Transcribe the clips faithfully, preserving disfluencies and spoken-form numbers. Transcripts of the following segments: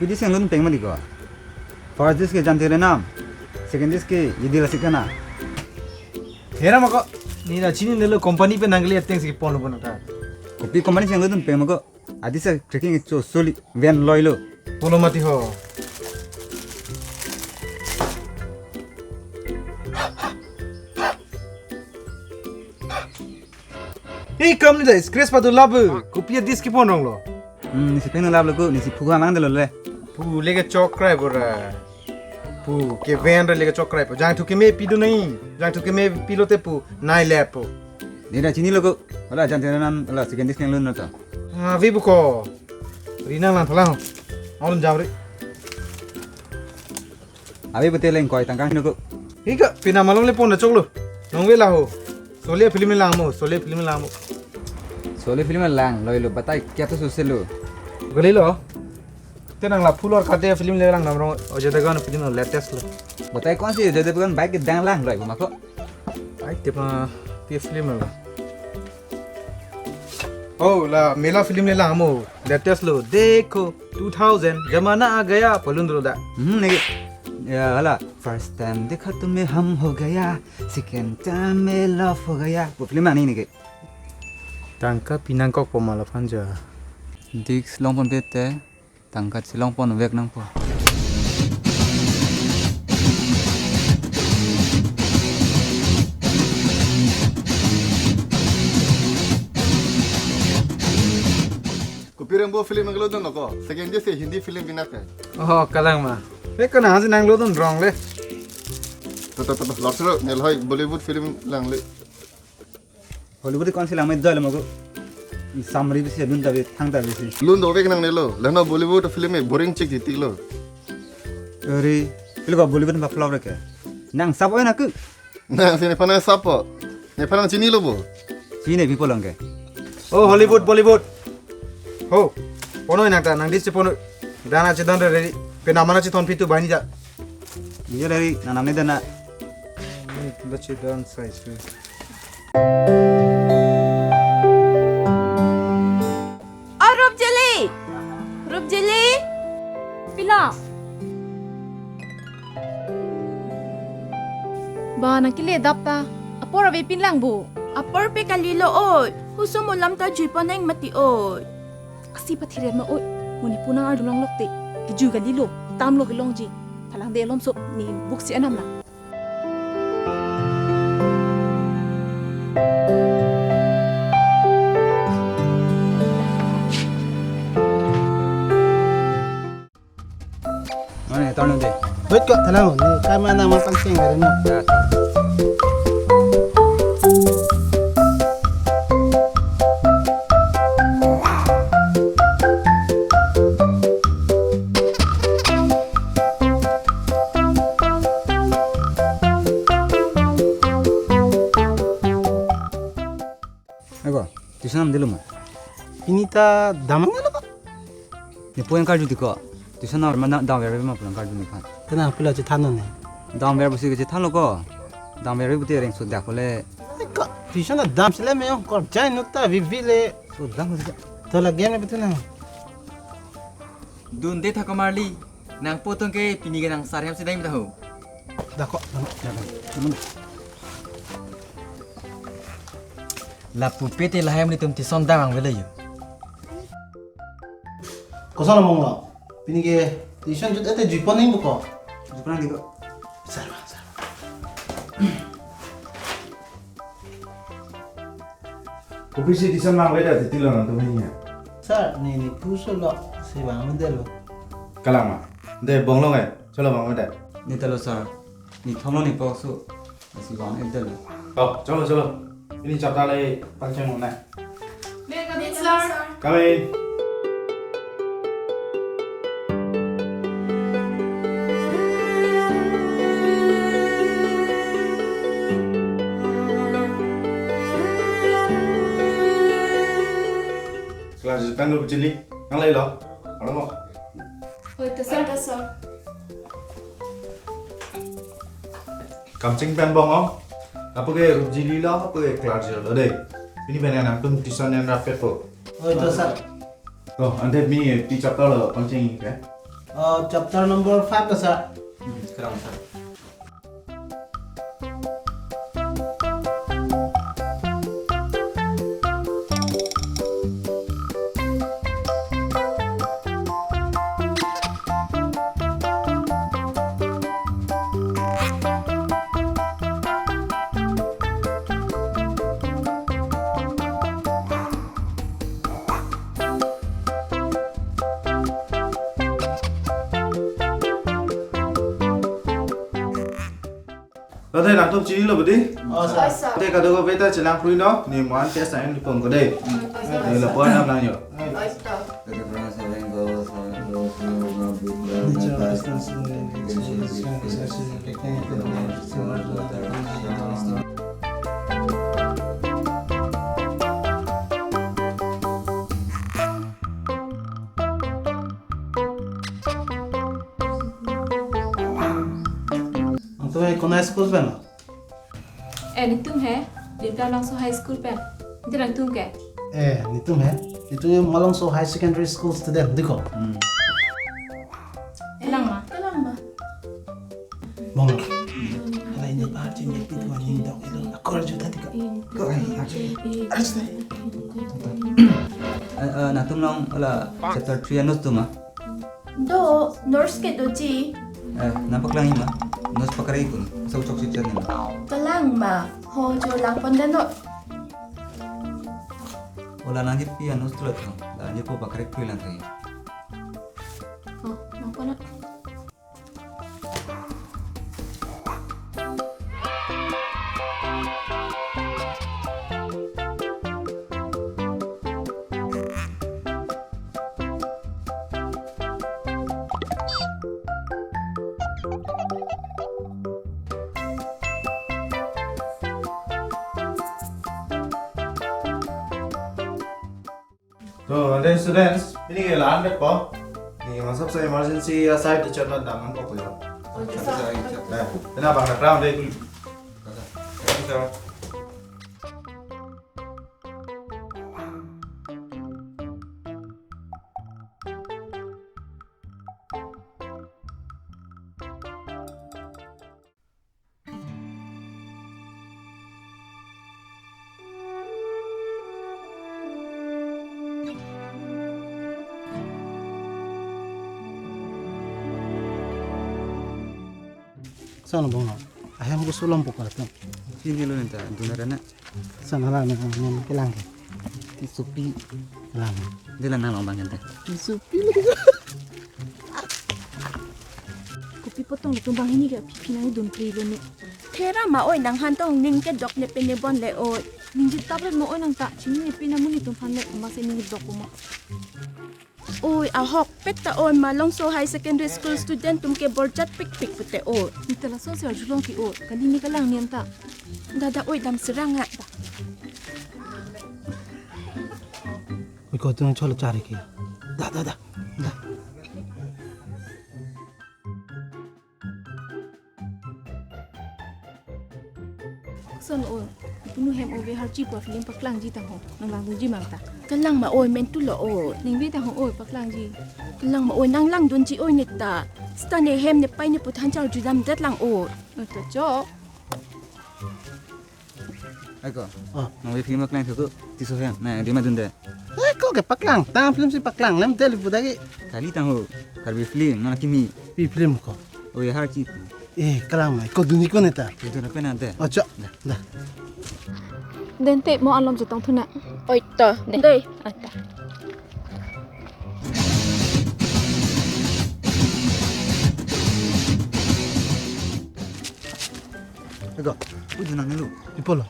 Kopi dish kanglut peng mati ko? First dish ke Jhanti Renam, second dish ke Ye Dil Aashik Hai Na. Hera mako, ne nangchininelo, company pen nangli ateng si ponlo bon ta. Kopi company si kanglut peng mako? Adi sa cracking cho soli ven loilo. Polo mati ho. Hey, kam ni da scratch padu labu. Kopi a dish kepon ronglo. Hmm, nesi peng labu ko, nesi phu kang lang delo le. Phu le kechokrai bora. Phu ke ven re le kechokrai po. Jangthu keme pido nai. Jangthu keme pilote phu nai le po. Ne nangchinilo ko. Hala Jhanti Renam, hala second dish kanglut non ta. Ah, vi buko. Rinang lang thalang. Aun jam ri. Ave pute leng koi tangka hinu ko. Hika, pina malom le pon da choklo. Nong ve la ho. Sholay film lang mo, Sholay film lang mo. Sholay film lang, loilo, batai kya to soselo. Galilo. Te nang la full or kate film le lang nam rong, Ajay Devgan film latest lo. Batai kon si Ajay Devgan bike dang lang loi mako. Ai te pa, te film lo. Oh, la mela film le lang mo, latest lo. Dekho, two thousand, zamana aa gaya, palun dolo da. Hmm, ne. Ya, hala. First time dekha tumhe hum ho gaya, second time mein love ho gaya. Pu film ani ne ke. Tangka pinangkok po ma laphan ja. Dish longpon pete, tangka chelongpon vek nangpo. Kopi rengbo film nanglo don ko. Second dish si Hindi film bina ke. Oh, kalang ma. Pe ko na si nanglo don rong le. To, to, to, to. Lok sero, ne loi Bollywood film lang le. Hollywood kon si lang me dal mo ko. Samri bisi dun tabi thang tabi si. Lun do vek nangnelo. Lano Bollywood film e boring chik titi lo. Ori, pil ko Bollywood ba flop reke. Nang sap oi na ku. Nang si nephan sap po. Nephan chinilo bo. Chini pi polong ke. Oh, Hollywood, Bollywood. Ho. Ponoi nang ta, nang dish ponoi. Dana chedan ready. Pe namana chethon pitu bani ja. Iya dari nanam ne dana. Ni bache dan size tu. Oh, Rupjili! Rupjili! Pila? Ba, nangkele dap ta. Apor ave pin lang bo. Apor pe kalilo oi. Huso mo lam ta jui pon nang mati oi. Asi pathiret ma oi. Moni punang arjulong lokte. Kejui kalilo. Tam lo kelongji. Thalang de lom so. Ne buk si anam lang. Mane, tolong de. Wait ko, thalang, ne kai mana ma pangcheng gari no. Ego, tuition dam dilo ma? Pini ta damang lo ko. Ne poin karju tiko. Tuition na ma dam ver ma pulang karju ni kan. Tena pila chethan ne. Dam ver busi chethan lo ko. Dam ver buti reng sudah kole. Ko tuition na dam sele me ong kor jai no ta vivi le. Sudah busi. To lagi ne betul na. Dunde tha ko marli. Nangpo tong ke pini ke nang sarhem si dai mi tahu. Dako, dako, dako, dako. Lapu pete lahai amonit atum tuition dam ang velo yo. Koson among lo? Pini ke tuition jut ete jui pon nang buko. Jui pon nang diko. Sir, sir. Kopi si tuition vangvedet titi lo nangtum hini ya? Sir, ne ne puso lo, si vangvedetlo. Kalang ma. De bong lo ngai, cholo vangvedet. Ne ta lo sir. Ne thom lo ne pok su. Si vangvedetlo. Oh, cholo, cholo. Pini chapter le pangcheng mo na. May I come in, sir? Come in. Class jutang lo chini, nang lai lo. Alo mo. Oi, ta sir. Oi, ta sir. Kamcheng pen bong o. Apo ke Rupjili lo, apo ke Clark lo de. Pini pen nangtum tuition en rapet po. Oi, ta sir. Oh, ante pini pi chapter lo pangcheng ke? Uh, chapter number five ka, sir. Hmm, sekarang, sir. Lode, nangtum chinilo bodi? Oh, sir. Oi, sir. Te kadokave ta chelang phrui non, ne mo-an test nang-en pon ko dei. Oi, sir. Ne lapu-an nang nang yo. Oi, sir. Teacher, assistant, Nangtum he konat school pen? Eh, netum he, Deepdam Langso High School pen. Ante nangtum ke? Eh, netum he, netum Malongso High Secondary School student, dei ko? Hmm. Kelang ma? Kelang ma? Bong. Hala ini ba arjin ya, itu aning dok itu. Ako arju tadi ka. Ko ai arju. Arju tadi. Eh, eh, nangtum long hala chapter three a-notes do ma? Do, notes ke doji. Eh, nangpaklang-i ma? Notes pakari kun, sa uchok si chan ma? Kelang ma, ho jo lang pon dano. Hala nangji pi a-notes tulat kang, la nangji po pakari pui lang kang. Oh, nang pon na. To, ante students, pini ke la-an det po. Ne masap sa emergency aside teacher na dam nangpo ko yo. Okay, sir. Eh, kena bang na ground dei. Thank you, sir. Sana bong lo. Ahem ko sulom pokok tu. Sini lo nenta, duna rana. Sana la na, na kelang ke. Ti supi. Lang. Dia la nang long bang nenta. Ti supi lagi. Kopi potong le tumbang ini ke pipi nang dun pri lo ni. Thera ma oi, nanghan tong ning kedok ne pen ne bon le oi. Ningje tap ret mo oi nang ta, chini ne pen amun itum aphan le, masi ning kedok mo. Oi, ahokpet ta oi, Malongso High Secondary School student atum ke borjat pikpik pute oi. Neta lason si arjulong ke oi, kali ne kelang nian ta. Dada oi, dam serang nga ta. Oi, ko tung cholo chari ke. Da, da, da, da. Son o, punu hem ove harchi pu a-film paklangji tang ho, nang langdunji mang ta. Kelang ma oi, mentu lo oi. Ningve tang ho oi, paklangji. Kelang ma oi, nang langdunji oi neta. Seta ne hem ne pai ne puthan char judam det lang oi. Oi, to cho. Aiko. Oh. Nang ove film paklang thu ko, tiso hem. Na, di ma dun de. Eh, ko ke paklang, tang film si paklang, lem tel pu dagi. Kali tang ho, Karbi film, nang kimi. Pi film ko? Oi, harchi pu. Eh, kelang ma, ko duni ko neta. Itu na pen ante. Oh, cho. Da. Da. Dente mo alom chetong thu na. Oi to, dente. Ata. Ego, uju nang nilu. Ipolo.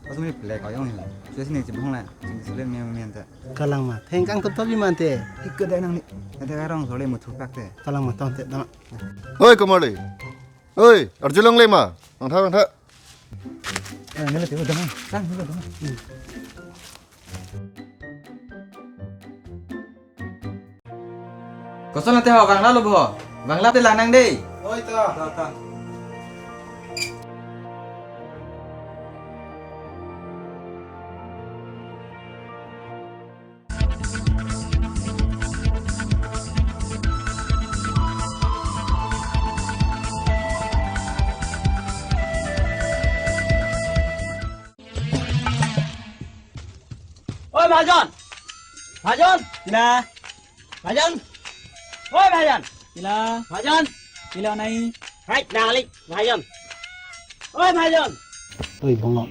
Pas mi plek ayong ni. Sudah sini cibong lah. Sini sudah mian mian ta. Kelang ma. Thengkang totop di mante. Ikut dah nang ni. Ada orang soleh mau tupak te. Kelang ma tong te dama. Oi, kemari. Oi, arjulong le ma. Bang tha, bang tha. Eh, nilu tiba dama. Kang, nilu dama. Koson ate ho, bangla lo bo. Bangla te lang nang dei. Oi, ta. Ta, ta. Oi, Bhajan. Bhajan. Ila. Bhajan. Oi, Bhajan. Ila. Bhajan. Ila nai. Hai, nangli, Bhajan. Oi, Bhajan. Oi, Bongo.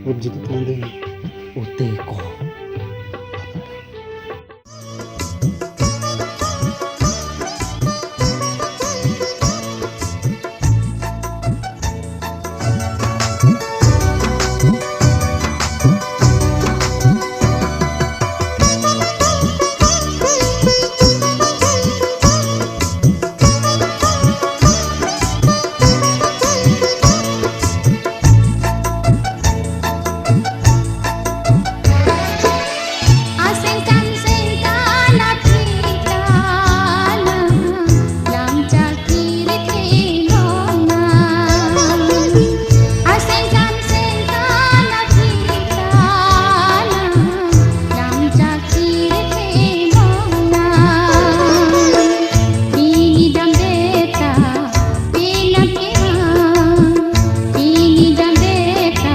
Urjit nang ding. Ute ko. Asengkan sengkan akhitana, lamchak kiri kelongna. Asengkan sengkan akhitana, lamchak kiri kelongna. Pini damdeta, penap kevang. Pini damdeta,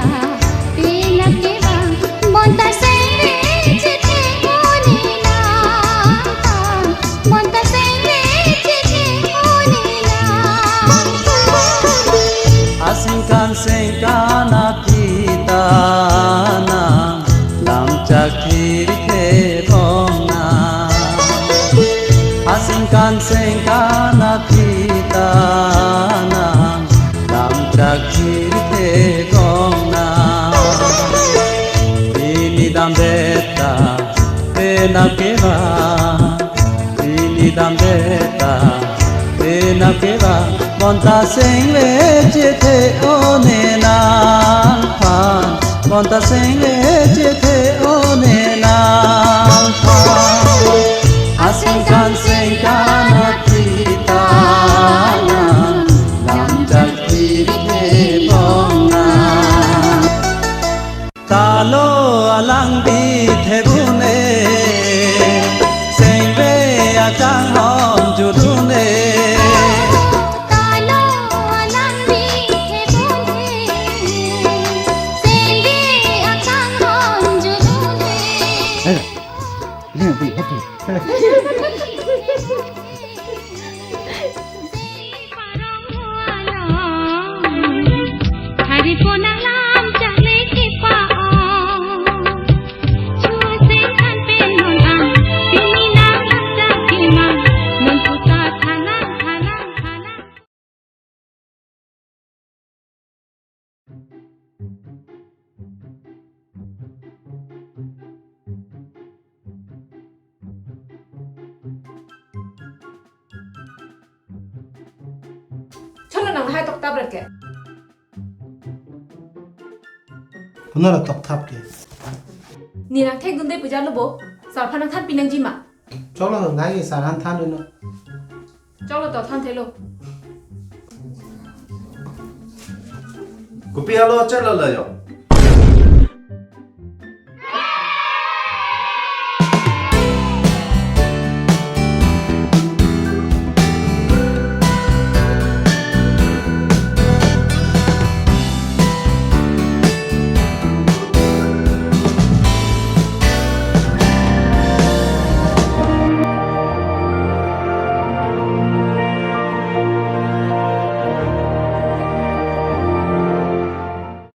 penap kevang. Bonta sengve chethe-o ne nangphan. Bonta sengve chethe-o ne nangphan. Asengkan sengkan akhitana, lamchak kiri kelongna. Asengkan sengkan akhitana, lamchak kiri kelongna. Pini damdeta, penap kevang. Pini damdeta, penap kevang. Bonta sengve chethe-o ne nangphan. Bonta sengve chethe-o ne nangphan. Asengkan sengkan akhitana, lamchak kiri kelongna. Talo alang bithe bune, sengve akanghon judune. Talo alang bithe bune, sengve akanghon judune. Eh, ini apa, apa? Cholo, nang lahai tokthap rat ke? Kono ra tokthap ke? Ne nang thek dunde puja lo bo. Sar aphan nangthan pinangji ma? Cholo, nang nai sar aphan than dun. Cholo to, thanthelo. Kopi halo chalo la yo.